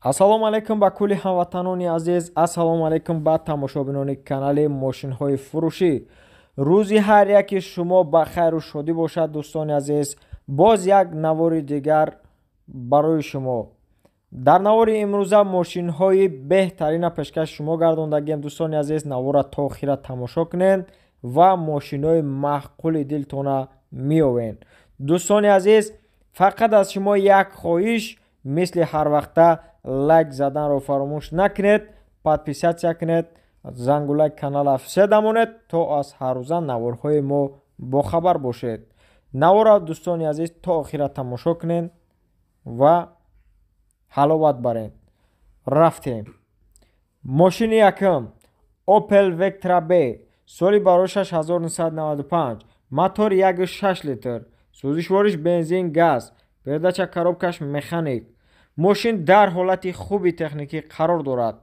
Ассалому алайкум ба кулли ҳамватанони азиз, ассалому алайкум ба тамошобинони канали мошинҳои фурӯшӣ. Рӯзи ҳар яки шумо ба хайру шодӣ бошад, дӯстони азиз. Боз як навори дигар барои шумо. Дар навори имрӯза мошинҳои беҳтарина пешкаш шумо гардондагием, дӯстони азиз. Навора то охира тамошо кунед ва мошинҳои маъқули дилтона меовед. Дӯстони азиз, фақат аз шумо як хоҳиш, мисли ҳар вақта лайк заданро фаромӯш накунед, подписатсия кунед, зангулак канала фиседа монед, то аз ҳаррӯза наворҳои мо бохабар бошед. Навора дӯстони азиз то охира тамошо кунед ва ҳаловат баред. Рафтем. Мошини якум Opel Vectra B, соли барои 1995, мотор 1.6 литр, сӯзишвориш бензин газ, передача коробкаш механик. Мошин дар ҳолати хуби техникӣ қарор дорад.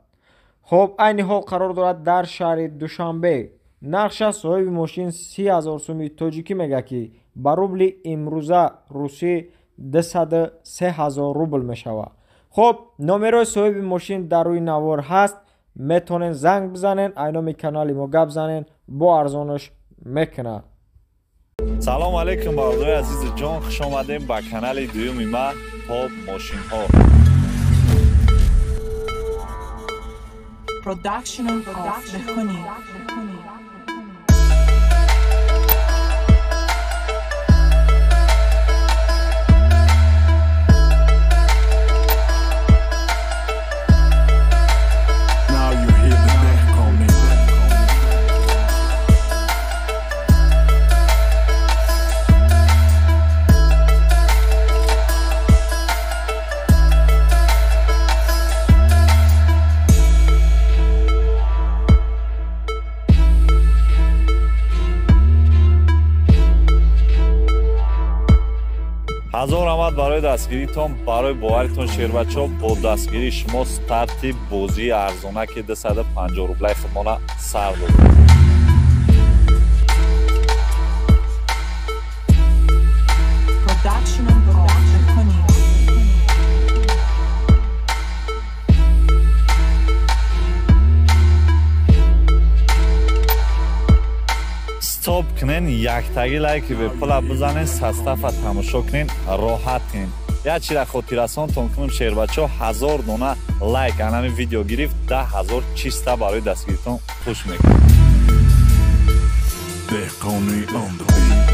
Хоб, айни ҳол қарор дорад дар шаҳри Душанбе. Нархша соҳиби мошин 30 000 суми тоҷикӣ мега, ки ба рубли имрӯза русӣ 203 000 рубл мешавад. Хоб, номерои соҳиби мошин дар рӯи навор ҳаст, метавонед занг бизанед, айноми канали мо гап занед, бо арзонаш мекунад. Салом алейкум, бародари азизи ҷон, хуш омадем ба канали дуюми ма Топ мошинҳо. Production of the Honey. Now you hear the Dehkoni. Ҳазор раҳмат барои дастгиритон, барои боваритон, шербачо. Бо дастгирии шумо старти бозии арзона, ки 250 рублаи худмона сар дод. Production of the Honey. Стоп кунен, яктаги лайки бепула бизанен, састафа тамошо кунен, роҳат кунен. Як чира хотиррасонтон кунам, шербачо, 1000 дона лайк анами видео гирифт, 10 000 чиста барои дастгиритон хуш мекунам. Dehkoni on the beat.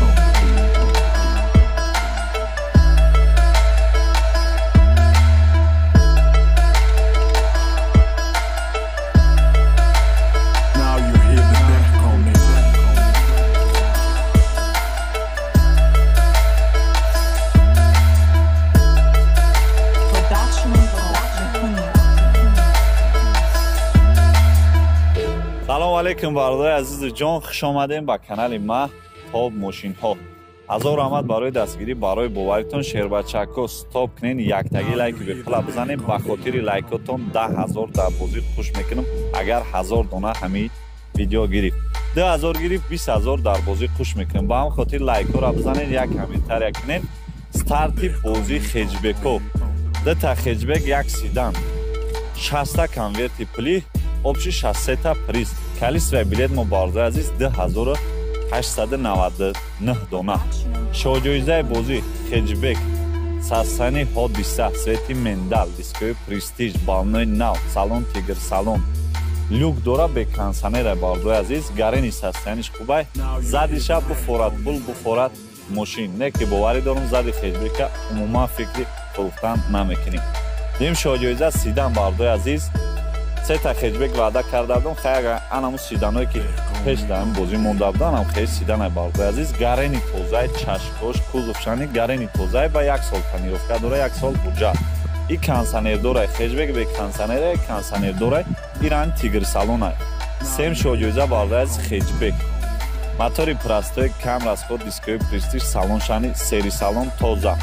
Now you hear the Dehkoni. Production of the Honey. Салом алейкум, бародари азизи ҷон, хуш омадем ба канали ма Топ мошинҳо. Ҳазор раҳмат барои дастгирӣ, барои боваритон, шербачако. Стоп кунен, яктаги лайки бепула бизанем. Ба хотири лайкотон 10 000 дар бозӣ хуш мекунам. Агар 1000 дона ҳамин видео гирифт, 2000 гирифт, 20 000 дар бозӣ хуш мекунам. Ба ҳам хотир лайкҳоро бизанед, як комментария кунед. Старти бозӣ хеҷбеко, дута хеҷбек, як седан, 60 конверти пулӣ, общий 63 приз. Количествои билет мо, бародари азиз, 2899 дона. Шоҳҷоизаи бозӣ хеҷбек, састани ҳодиса, цвети миндаль, дискои престиж, балнои нав, салон тигр салон, люк дора, бе кондитсионера, бародари азиз, гарени состояниш хубай, задиша буфорад пул, буфорад мошин. Не ки боварӣ дорум, зади хеҷбека умуман фикри фурӯхтан намекунем. Дим шоҳҷоиза седан, бародари азиз, сета хеҷбек ваъда карда будам. Хай, агар анаму седаное ки пеш дар ин бозӣ монда будан, хеле седанай, бародари азиз, гарени тозаи, чашкош, кузовшани гарени тозаи, ба як сол тонировка дора, як сол ҳуҷҷат. И кондитсионер дорай, хеҷбек бе кондитсионера, кондитсионер дорай, иран тигр салонай. Сем шоҳҷоиза, бародари азиз, хеҷбек, мотори простой, кам расход, дискои престиж, салоншани сери салон тоза.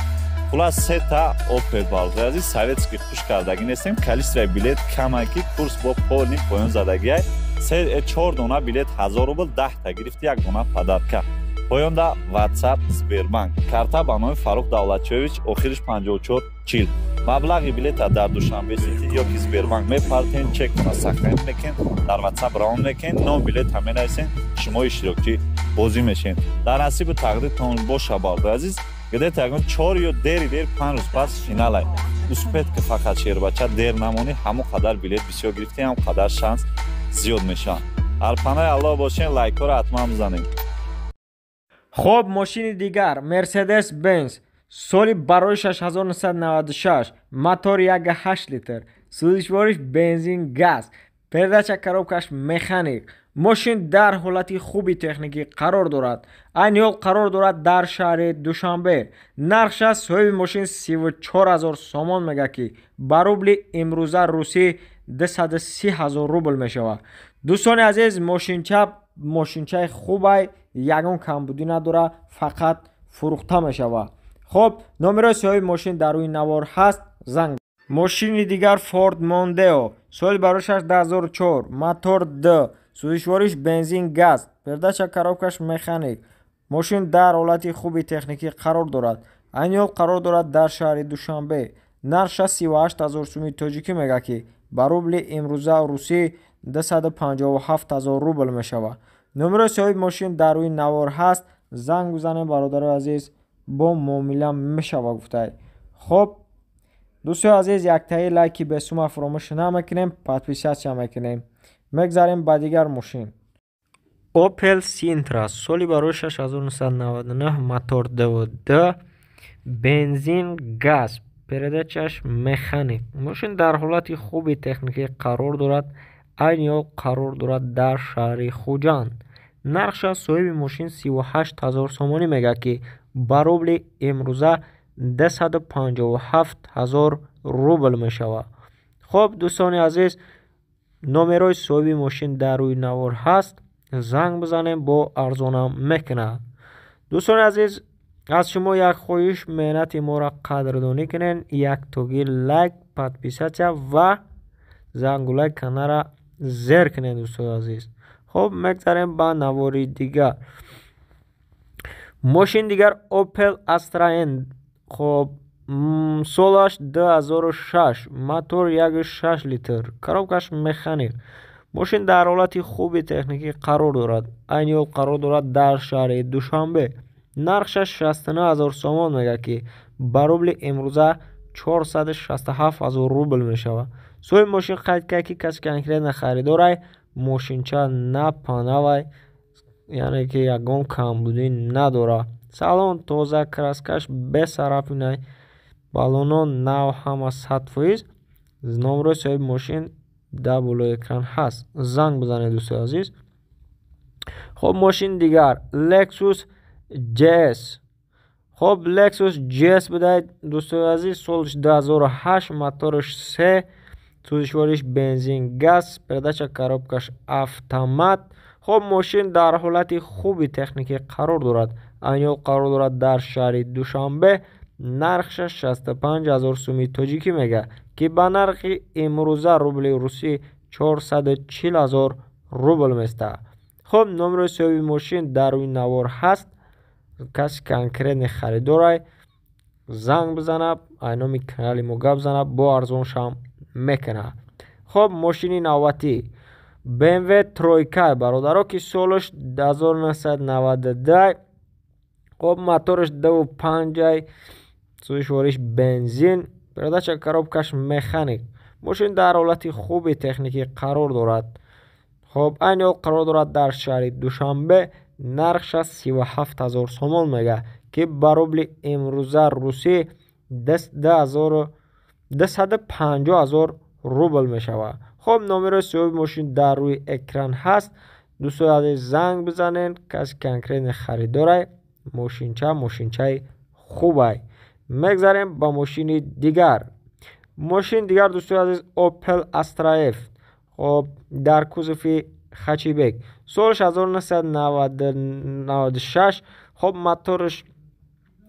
Хулас, сета Опел, бародари азиз, советский хуш кардагӣ нестем. Количествои билет камай, ки курс бо полни поён задагиай. Се чор дона билет 1000 рубл, 10-та гирифти, як дона подарка. Поёнда WhatsApp, Сбербанк карта ба номи Фаррух Давлатшоевич, охириш 54 40. Маблағи билета дар Душанбе Сити ё ки Сбербанк мепартен, чекона сохранить мекунед, дар WhatsApp равон мекунед, ном билета менависен, шумо иштирокчи бозӣ мешавед. Дар насибу тақдиртон боша, бародари азиз, где-то ягон 4 ё дери дер 5 рӯз пас финалай. Успеть ки, фақат шербача, дер намонӣ, ҳамон қадар билет бисёр гирифтӣ, ҳам қадар шанс зиёд мешавад. Дар панои Аллоҳ бошен, лайкҳоро ҳатман бизанед. Хоб, мошини дигар Мерседес Бенз, соли барои 1996, мотор 1,8 литр, сӯзишвориш бензин газ, передача коробкаш механик. Мошин дар ҳолати хуби техникӣ қарор дорад. Айни ҳол қарор дорад дар шаҳри Душанбе. Нархша соҳиби мошин 34 000 сомон мега, ки ба рубли имрӯза русӣ 230 000 рубл мешавад. Дӯстони азиз, мошинча мошинчаи хубай, ягон камбудӣ надорад, фақат фурӯхта мешавад. Хоб, номерои соҳиби мошин дар рӯи навор ҳаст, занг. Мошини дигар Форд Мондео, соли барошаш 2004, мотор д, сӯзишвориш бензин газ, передача коробкаш механик. Мошин дар ҳолати хуби техникӣ қарор дорад. Айни ҳол қарор дорад дар шаҳри Душанбе. Нархша 38 000 суми тоҷикӣ мега, ки ба рубли имрӯза русӣ 257 000 рубл мешавад. Номерои соҳиби мошин дар рӯи навор ҳаст, занг бизанед, бародарои азиз, бо муомила мешава гуфтай. Хоб, дӯстои азиз, яктаи лайки бесума фуромӯш намекунем, подписаться мекунем. Мегзарем ба дигар мошин. Opel Sintra, соли барои 1999, мотор 2,2, бензин газ, передачаш механик. Мошин дар ҳолати хуби техникӣ қарор дорад. Айни ҳол қарор дорад дар шаҳри Хуҷанд. Нархша соҳиби мошин 38 000 сомонӣ мега, ки ба рубли имрӯза 257 000 рубл мешавад. Хоб, дӯстони азиз, номерои соҳиби мошин дар рӯи навор ҳаст, занг бизанем, бо арзонам мекунад. Дӯстони азиз, аз шумо як хоҳиш: меҳнати моро қадрдонӣ кунед, яктоги лайк, подписаться ва зангулаи каналра зер кунед, дӯстони азиз. Хоб, мегзарем ба навори дигар. Мошин дигар Opel Astra N. Хоб, солаш 2006, мотор 1,6 литр, коробкаш механик. Мошин дар ҳолати хуби техникӣ қарор дорад. Айни ҳол қарор дорад дар шаҳри Душанбе. Нархша 69 000 сомон мега, ки ба рубли имрӯза 467 000 рубл мешавад. Соҳиби мошин қайд кард, ки касе конкретно харидорай, мошинча на панавай, яъне ки ягон камбудӣ надорад. Салон тоза, краскаш бесарафинай, баллоно нав, ҳама 100%. Номерои соҳиби мошин дар болои экран ҳаст, занг бизанед, дӯстои азиз. Хоб, мошин дигар Lexus GS. Хоб, Lexus GS будаед, дӯстои азиз, солш 2008, мотораш 3, сӯзишвориш бензин газ, передача коробкаш автомат. Хоб, мошин дар ҳолати хуби техникӣ қарор дорад. Айни ҳол қарор дорад дар шаҳри Душанбе. Нархша 65 000 суми тоҷикӣ мега, ки ба нархи имрӯза рубли русӣ 440 000 рубл местад. Хоб, номерои соҳиби мошин дар рӯи навор ҳаст, каси конкретный харидорай, занг бизана, айноми канали мо гап зана, бо арзоншам мекунад. Хоб, мошини навбатӣ BMW тройка, бародаро, ки солаш 1992. Хоб, мотораш 2,5, сӯзишвориш бензин, передача коробкаш механик. Мошин дар ҳолати хуби техникӣ қарор дорад. Хоб, айни ҳол қарор дорад дар шаҳри Душанбе. Нархша 37 000 сомон мега, ки ба рубли имрӯза русӣ 250 000 рубл мешавад. Хоб, номерои соҳиби мошин дар рӯи экран ҳаст, дӯстои азиз, занг бизанед, каси конкретный харидорай, мошинча мошинчаи хубай. Мегзарем ба мошини дигар. Мошин дигар, дӯстои азиз, Opel Astra F. Хоб, дар кузови хэтчбек, солаш 1996. Хоб, мотораш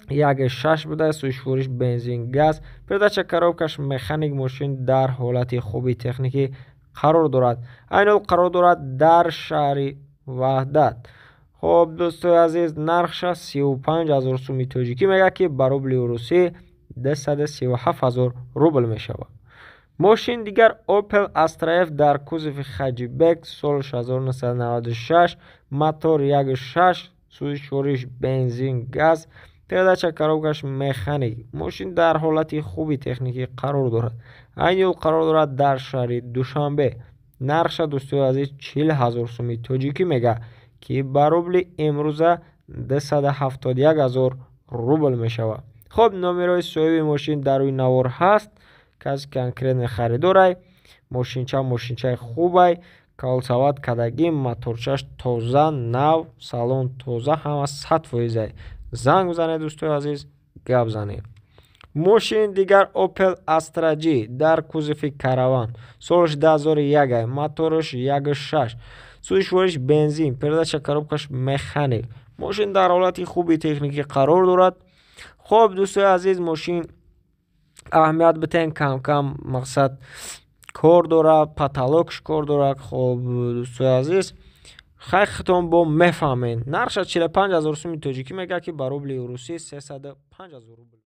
1,6 буда, сӯзишвориш бензин газ, передача коробкаш механик. Мошин дар ҳолати хуби техникӣ қарор дорад. Айни ҳол қарор дорад дар шаҳри Ваҳдат. Хоб, дӯстои азиз, нархша 35 000 суми тоҷикӣ мега, ки ба рубли русӣ 237 ҳазор рубл мешавад. Мошин дигар Opel Astra F дар кузови хэтчбек, соли 1996, мотор 1.6, сӯзишвориш бензин, газ, передача коробкаш механик. Мошин дар ҳолати хуби техникӣ қарор дорад. Айни ҳол қарор дорад дар шаҳри Душанбе. Нархша, дӯстои азиз, 40 ҳазор суми тоҷикӣ мега, ки ба рубли имрӯза 271 ҳазор рубл мешавад. Хуб, номерои соҳиби мошин дар рӯи навор ҳаст. Каси конкретно харидорай. Мошинча мошинчаи хубай, колесовать кардагӣ, моторчаш тоза, нав, салон тоза, ҳама 100%-ай. Занг бизанед, дӯстои азиз, гап занед. Мошини дигар Opel Astra G дар кузови караван, солаш 2001, мотораш 1.6, сӯзишвориш бензин, передача коробкаш механик. Мошин дар ҳолати хуби техникӣ қарор дорад. Хуб, дӯстои азиз, мошин аҳамият битен, кам-кам мақсад кор дорад, потолокш кор дорад. Хуб, дӯстои азиз, хай, хитон бо мефаҳмед. Нархша 45 ҳазор суми тоҷикӣ мегӯяд, ки ба рубли русӣ 305 ҳазор рубл.